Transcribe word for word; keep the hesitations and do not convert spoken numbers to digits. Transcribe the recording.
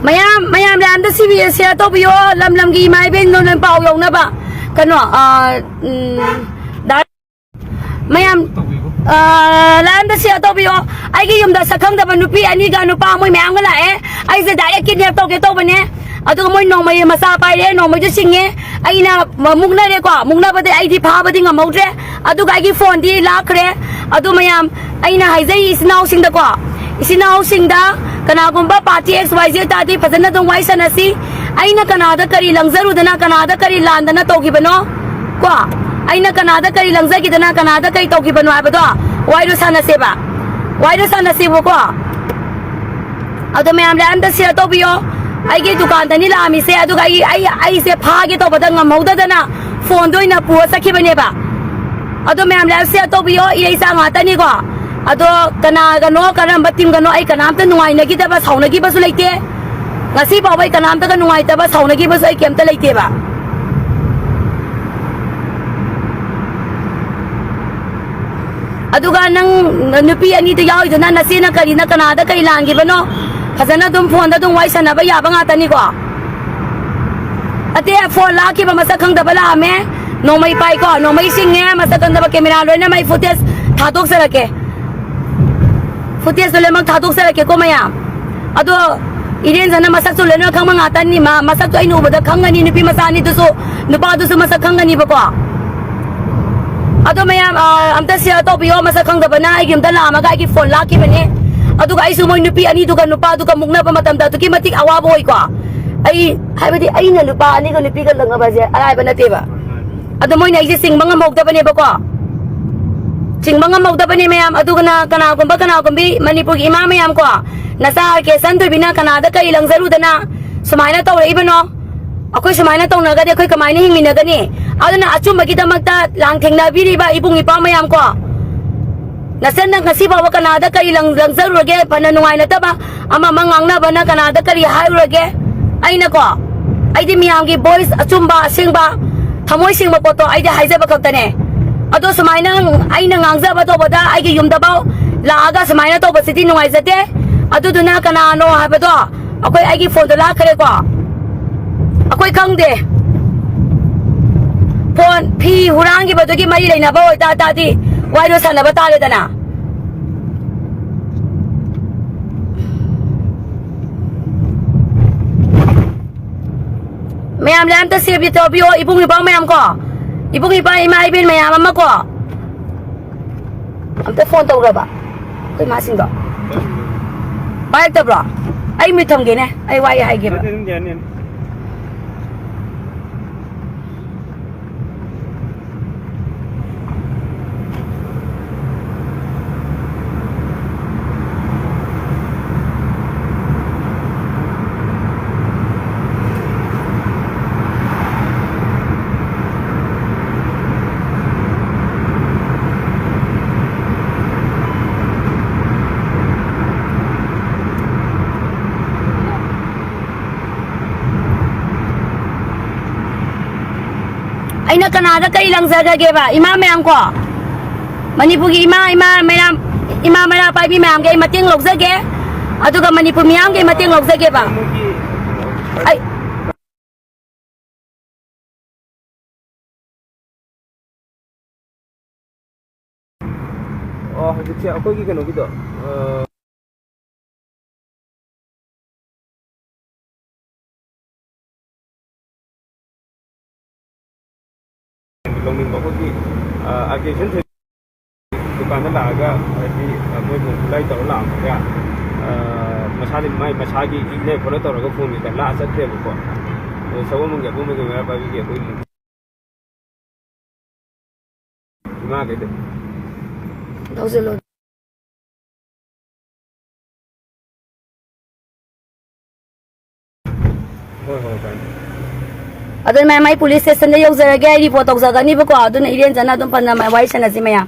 ꯃꯌꯥꯝ, ꯃꯌꯥꯝ ꯂꯥꯏꯝꯗ C B ꯑꯦꯁ ꯁꯤꯌꯔ ꯇꯧꯕꯤꯌꯣ, ꯂꯝ ꯂꯝꯒꯤ ꯏꯃꯥ ꯏꯕꯦꯟꯗꯣ ꯂꯣꯏ ꯄꯥꯎ ꯌꯧꯅꯕ꯫ ꯀꯩꯅꯣ, ꯑ, ꯎꯝ, ꯗꯥ-, ꯃꯌꯥꯝ, ꯑ, ꯂꯥꯏꯝꯗ ꯁꯤꯌꯔ ꯇꯧꯕꯤꯌꯣ꯫ ꯑꯩꯒꯤ ꯌꯨꯝꯗ ꯁꯛ ꯈꯪꯗꯕ ꯅꯨꯄꯤ ꯑꯅꯤꯒ ꯅꯨꯄꯥ ꯃꯣꯏ ꯃꯌꯥꯝꯒ ꯂꯥꯛꯑꯦ꯫ ꯑꯩꯁꯦ ꯗꯥꯏꯔꯦꯛ ꯀꯤꯗꯅꯦꯞ ꯇꯧꯒꯦ ꯇꯧꯕꯅꯦ꯫ ꯑꯗꯨꯒ ꯃꯣꯏ ꯅꯣꯡꯃꯩ ꯃꯆꯥ ꯄꯥꯏꯔꯦ, ꯅꯣꯡꯃꯩꯁꯨ ꯆꯤꯡꯉꯦ꯫ ꯑꯩꯅ ꯃꯨꯛꯅꯔꯦꯀꯣ, ꯃꯨꯛꯅꯕꯗꯤ ꯑꯩꯗꯤ ꯐꯥꯕꯗꯤ ꯉꯝꯍꯧꯗ꯭ꯔꯦ꯫ ꯑꯗꯨꯒ ꯑꯩꯒꯤ ꯐꯣꯟꯗꯤ ꯂꯥꯛꯈ꯭ꯔꯦ꯫ ꯑꯗꯨ ꯃꯌꯥꯝ, ꯑꯩꯅ ꯍꯥꯏꯖꯩ ꯏꯆꯤꯟ ꯏꯅꯥꯎꯁꯤꯡꯗꯀꯣ, ꯏꯆꯤꯟ ꯏꯅꯥꯎꯁꯤꯡꯗ ꯀꯅꯥꯒꯨꯝꯕ ꯄꯥꯔꯇꯤ ꯑꯦꯛꯁ ꯋꯥꯏ ꯖꯦꯗ ꯇꯥꯔꯗꯤ ꯐꯖꯅ ꯑꯗꯨꯝ ꯋꯥꯔꯤ ꯁꯥꯟꯅꯁꯤ꯫ ꯑꯩꯅ ꯀꯅꯥꯗ ꯀꯔꯤ ꯂꯪꯖꯔꯨꯗꯅ, ꯀꯅꯥꯗ ꯀꯔꯤ ꯂꯥꯟꯗꯅ ꯇꯧꯈꯤꯕꯅꯣ ꯀꯣ, ꯑꯩꯅ ꯀꯅꯥꯗ ꯀꯔꯤ ꯂꯪꯖꯈꯤꯗꯅ, ꯀꯅꯥꯗ ꯀꯔꯤ ꯇꯧꯈꯤꯕꯅꯣ ꯍꯥꯏꯕꯗꯣ ꯋꯥꯔꯤꯗꯣ ꯁꯥꯟꯅꯁꯦꯕ, ꯋꯥꯔꯤꯗꯣ ꯁꯥꯟꯅꯁꯦꯕꯀꯣ꯫ ꯑꯗꯣ ꯃꯌꯥꯝ ꯂꯥꯏꯝꯗ ꯁꯤꯌꯔ ꯇꯧꯕꯤꯌꯣ꯫ ꯑꯩꯒꯤ ꯗꯨꯀꯥꯟꯗꯅꯤ ꯂꯥꯛꯑꯝꯃꯤꯁꯦ, ꯑꯗꯨꯒ ꯑꯩ, ꯑꯩ, ꯑꯩꯁꯦ ꯐꯥꯒꯦ ꯇꯧꯕꯗ ꯉꯝꯍꯧꯗꯗꯅ ꯐꯣꯟꯗꯣ ꯑꯣꯏꯅ ꯄꯨꯔ ꯆꯠꯈꯤꯕꯅꯦꯕ꯫ ꯑꯗꯣ ꯃꯌꯥꯝ ꯂꯥꯏꯝ ꯁꯤꯌꯔ ꯇꯧꯕꯤꯌꯣ, ꯏꯔꯩꯆꯥ ꯉꯥꯛꯇꯅꯤꯀꯣ꯫ ꯑꯗꯣ ꯀꯅꯥꯒꯅꯣ, ꯀꯔꯝꯕ ꯇꯤꯝꯒꯅꯣ, ꯑꯩ ꯀꯅꯥꯝꯇ ꯅꯨꯡꯉꯥꯏꯅꯈꯤꯗꯕ, ꯁꯥꯎꯅꯈꯤꯕꯁꯨ ꯂꯩꯇꯦ꯫ ꯉꯁꯤ ꯐꯥꯎꯕ ꯑꯩ ꯀꯅꯥꯝꯇꯒ ꯅꯨꯡꯉꯥꯏꯇꯕ, ꯁꯥꯎꯅꯈꯤꯕꯁꯨ ꯑꯩ ꯀꯩꯝꯇ ꯂꯩꯇꯦꯕ꯫ ꯑꯗꯨꯒ ꯅꯪ ꯅꯨꯄꯤ ꯑꯅꯤꯗꯨ ꯌꯥꯎꯔꯤꯗꯨꯅ ꯅꯆꯦꯅ ꯀꯔꯤꯅ ꯀꯅꯥꯗ ꯀꯔꯤ ꯂꯥꯟꯈꯤꯕꯅꯣ ꯐꯖꯅ ꯑꯗꯨꯝ ꯐꯣꯟꯗ ꯑꯗꯨꯝ ꯋꯥꯔꯤ ꯁꯥꯟꯅꯕ ꯌꯥꯕ ꯉꯥꯛꯇꯅꯤꯀꯣ꯫ ꯑꯇꯩ ꯐꯣꯟ ꯂꯥꯛꯈꯤꯕ ꯃꯁꯛ ꯈꯪꯗꯕ ꯂꯥꯛꯑꯝꯃꯦ, ꯅꯣꯡꯃꯩ ꯄꯥꯏꯀꯣ, ꯅꯣꯡꯃꯩ ꯆꯤꯡꯉꯦ, ꯃꯁꯛ ꯈꯪꯗꯕ ꯀꯦꯃꯦꯔꯥ ꯂꯣꯏꯅ ꯃꯩ ꯐꯨꯇꯦꯖ ꯊꯥꯗꯣꯛꯆꯔꯛꯀꯦ꯫ ꯐꯨꯇꯦꯖꯇꯣ ꯂꯣꯏꯅꯃꯛ ꯊꯥꯗꯣꯛꯆꯔꯛꯀꯦꯀꯣ ꯃꯌꯥꯝ꯫ ꯑꯗꯣ ꯏꯔꯦꯟꯖꯅ ꯃꯁꯛꯁꯨ ꯂꯣꯏꯅꯃꯛ ꯈꯪꯕ ꯉꯥꯛꯇꯅꯤ꯫ ꯃꯥ-, ꯃꯁꯛꯇꯣ ꯑꯩꯅ ꯎꯕꯗ ꯈꯪꯒꯅꯤ, ꯅꯨꯄꯤ ꯃꯆꯥ ꯑꯅꯤꯗꯨꯁꯨ, ꯅꯨꯄꯥꯗꯨꯁꯨ ꯃꯁꯛ ꯈꯪꯒꯅꯤꯕꯀꯣ꯫ ꯑꯗꯣ ꯃꯌꯥꯝ, ꯑ, ꯑꯝꯇ ꯁꯤꯌꯔ ꯇꯧꯕꯤꯌꯣ꯫ ꯃꯁꯛ ꯈꯪꯗꯕꯅ ꯑꯩꯒꯤ ꯌꯨꯝꯗ ꯂꯥꯛꯑꯝꯃꯒ ꯑꯩꯒꯤ ꯐꯣꯟ ꯂꯥꯛꯈꯤꯕꯅꯦ꯫ ꯑꯗꯨꯒ ꯑꯩꯁꯨ ꯃꯣꯏ ꯅꯨꯄꯤ ꯑꯅꯤꯗꯨꯒ ꯅꯨꯄꯥꯗꯨꯒ ꯃꯨꯛꯅꯕ ꯃꯇꯝꯗ ꯑꯗꯨꯛꯀꯤ ꯃꯇꯤꯛ ꯑꯋꯥꯕ ꯑꯣꯏꯀꯣ꯫ ꯑꯩ, ꯍꯥꯏꯕꯗꯤ ꯑꯩꯅ ꯅꯨꯄꯥ ꯑꯅꯤꯒ ꯅꯨꯄꯤꯒ ꯂꯛꯅꯕꯁꯦ ꯑꯔꯥꯏꯕ ꯅꯠꯇꯦꯕ꯫ ꯑꯗꯣ ꯃꯣꯏꯅ ꯑꯩꯁꯦ ꯆꯤꯡꯕ ꯉꯝꯍꯧꯗꯕꯅꯦꯕꯀꯣ꯫ ꯆꯤꯡꯕ ꯉꯝꯍꯧꯗꯕꯅꯦ ꯃꯌꯥꯝ꯫ ꯑꯗꯨꯒꯅ ꯀꯅꯥꯒꯨꯝꯕ ꯀꯅꯥꯒꯨꯝꯕꯤ ꯃꯅꯤꯄꯨꯔꯒꯤ ꯏꯃꯥ ꯃꯌꯥꯝ ꯀꯣ, ꯅꯆꯥ ꯀꯦꯁꯟ ꯊꯣꯏꯕꯤꯅ ꯀꯅꯥꯗ ꯀꯔꯤ ꯂꯪꯖꯔꯨꯗꯅ ꯁꯨꯃꯥꯏꯅ ꯇꯧꯔꯛꯏꯕꯅꯣ? ꯑꯩꯈꯣꯏ ꯁꯨꯃꯥꯏꯅ ꯇꯧꯅꯒꯗꯤ ꯑꯩꯈꯣꯏ ꯀꯃꯥꯏꯅ ꯍꯤꯡꯃꯤꯟꯅꯒꯅꯤ? ꯑꯗꯨꯅ ꯑꯆꯨꯝꯕꯒꯤꯗꯃꯛꯇ ꯂꯥꯡ ꯊꯦꯡꯅꯕꯤꯔꯤꯕ ꯏꯕꯨꯡ ꯏꯄ꯭ꯋꯥ ꯃꯌꯥꯝ ꯀꯣ, ꯅꯆꯟꯅ ꯉꯁꯤ ꯐꯥꯎꯕ ꯀꯅꯥꯗ ꯀꯔꯤ ꯂꯪ-, ꯂꯪꯖꯔꯨꯔꯒꯦ? ꯐꯅ ꯅꯨꯡꯉꯥꯏꯅꯗꯕ ꯑꯃ ꯑꯃ ꯉꯥꯡꯅꯕꯅ ꯀꯅꯥꯗ ꯀꯔꯤ ꯍꯥꯏꯔꯨꯔꯒꯦ? ꯑꯩꯅꯀꯣ, ꯑꯩꯗꯤ ꯃꯤꯌꯥꯝꯒꯤ ꯚꯣꯏꯁ ꯑꯆꯨꯝꯕ, ꯑꯁꯦꯡꯕ, ꯊꯃꯣꯏ ꯁꯦꯡꯕ ꯄꯣꯠꯇꯣ ꯑꯩꯗꯤ ꯍꯥꯏꯖꯕ ꯈꯛꯇꯅꯦ꯫ ꯑꯗꯣ ꯁꯨꯃꯥꯏꯅ ꯑꯩꯅ ꯉꯥꯡꯖꯕ ꯇꯧꯕꯗ ꯑꯩꯒꯤ ꯌꯨꯝꯗꯐꯥꯎ ꯂꯥꯛꯑꯒ ꯁꯨꯃꯥꯏꯅ ꯇꯧꯕꯁꯤꯗꯤ ꯅꯨꯡꯉꯥꯏꯖꯗꯦ꯫ ꯑꯗꯨꯗꯨꯅ ꯀꯅꯥꯅꯣ ꯍꯥꯏꯕꯗꯣ ꯑꯩꯈꯣꯏ, ꯑꯩꯒꯤ ꯐꯣꯟꯗꯣ ꯂꯥꯛꯈ꯭ꯔꯦꯀꯣ꯫ ꯑꯩꯈꯣꯏ ꯈꯪꯗꯦ꯫ ꯐꯣꯟ, ꯐꯤ ꯍꯨꯔꯥꯟꯈꯤꯕꯗꯨꯒꯤ ꯃꯔꯤ ꯂꯩꯅꯕ ꯑꯣꯏꯇꯥ ꯇꯥꯔꯗꯤ ꯋꯥꯔꯤꯗꯣ ꯁꯥꯟꯅꯕ ꯇꯥꯔꯦꯗꯅ꯫ ꯃꯌꯥꯝ ꯂꯥꯏ ꯑꯝꯇ ꯁꯦꯕ ꯇꯧꯕꯤꯌꯣ, ꯏꯕꯨꯡ ꯏꯄ꯭ꯋꯥ ꯃꯌꯥꯝ ꯀꯣ, ꯏꯕꯨꯡ ꯏꯄ꯭ꯋꯥ, ꯏꯃꯥ ꯏꯕꯦꯟ ꯃꯌꯥꯝ ꯑꯃ ꯀꯣ꯫ ꯑꯝꯇ ꯐꯣꯟ ꯇꯧꯔꯕ ꯑꯩꯈꯣꯏ ꯏꯃꯥꯁꯤꯡꯗꯣ? ꯄꯥꯏꯔꯛꯇꯕ꯭ꯔꯣ? ꯑꯩ ꯃꯤꯠ ꯊꯝꯒꯦꯅꯦ, ꯑꯩ ꯋꯥ ꯍꯥꯏꯒꯦꯕ꯫ ꯅꯠꯇꯦ, ꯅꯠꯇꯦ, ꯌꯥꯅꯤ, ꯌꯥꯅꯤ꯫ ꯑꯩꯅ ꯀꯅꯥꯗ ꯀꯔꯤ ꯂꯪꯖꯈ꯭ꯔꯒꯦꯕ? ꯏꯃꯥ ꯃꯌꯥꯝ ꯀꯣ, ꯃꯅꯤꯄꯨꯔꯒꯤ ꯏꯃꯥ, ꯏꯃꯥ ꯃꯩꯔꯥ, ꯏꯃꯥ ꯃꯩꯔꯥ ꯄꯥꯏꯕꯤ ꯃꯌꯥꯝꯒꯤ ꯑꯩ ꯃꯇꯦꯡ ꯂꯧꯖꯒꯦ, ꯑꯗꯨꯒ ꯃꯅꯤꯄꯨꯔ ꯃꯤꯌꯥꯝꯒꯤ ꯃꯇꯦꯡ ꯂꯧꯖꯒꯦꯕ꯫ ꯑꯩ ꯑꯣ, ꯍꯧꯖꯤꯛꯁꯦ ꯑꯩꯈꯣꯏꯒꯤ ꯀꯩꯅꯣꯒꯤꯗꯣ, ꯑ, ꯂꯧꯅꯤꯡꯕ ꯑꯩꯈꯣꯏꯒꯤ, ꯑ, ꯑꯥꯔ ꯀꯦ ꯁꯦꯟꯊꯣꯏ ꯗꯨꯀꯥꯟꯗ ꯂꯥꯛꯑꯒ, ꯍꯥꯏꯗꯤ, ꯑ, ꯃꯣꯏ ꯃꯣꯟ ꯈꯨꯠꯂꯥꯏ ꯇꯧꯔ ꯂꯥꯛꯑꯝꯃꯒ, ꯑ, ꯃꯁꯥꯗꯤ, ꯃꯥꯏ ꯃꯁꯥꯒꯤ ꯏꯅꯦ ꯈꯣꯠꯂꯦ ꯇꯧꯔꯒ ꯐꯣꯟꯒꯤꯗ ꯂꯥꯛꯑ ꯆꯠꯈ꯭ꯔꯦꯕꯀꯣ꯫ ꯑꯗꯣ ꯁꯒꯣꯜꯕꯟꯒꯤ ꯑꯕꯨꯡ ꯃꯩꯔꯥ ꯄꯥꯏꯕꯤꯒꯤ ꯑꯩꯈꯣꯏ ꯏꯃꯥꯈꯩꯗꯣ꯫ ꯂꯧꯁꯤꯜꯂꯣ꯫ ꯍꯣꯏ, ꯍꯣꯏ, ꯐꯔꯦ꯫ ꯑꯗꯨꯅ ꯃꯌꯥꯝ, ꯑꯩ ꯄꯨꯂꯤꯁ ꯁ꯭ꯇꯦꯁꯟꯗ ꯌꯧꯖꯔꯒꯦ, ꯑꯩ ꯔꯤꯄꯣꯔꯠ ꯇꯧꯖꯒꯅꯤꯕꯀꯣ꯫ ꯑꯗꯨꯅ ꯏꯔꯦꯟꯖꯅ ꯑꯗꯨꯝ ꯐꯅ ꯋꯥꯔꯤ ꯁꯥꯟꯅꯁꯤ ꯃꯌꯥꯝ꯫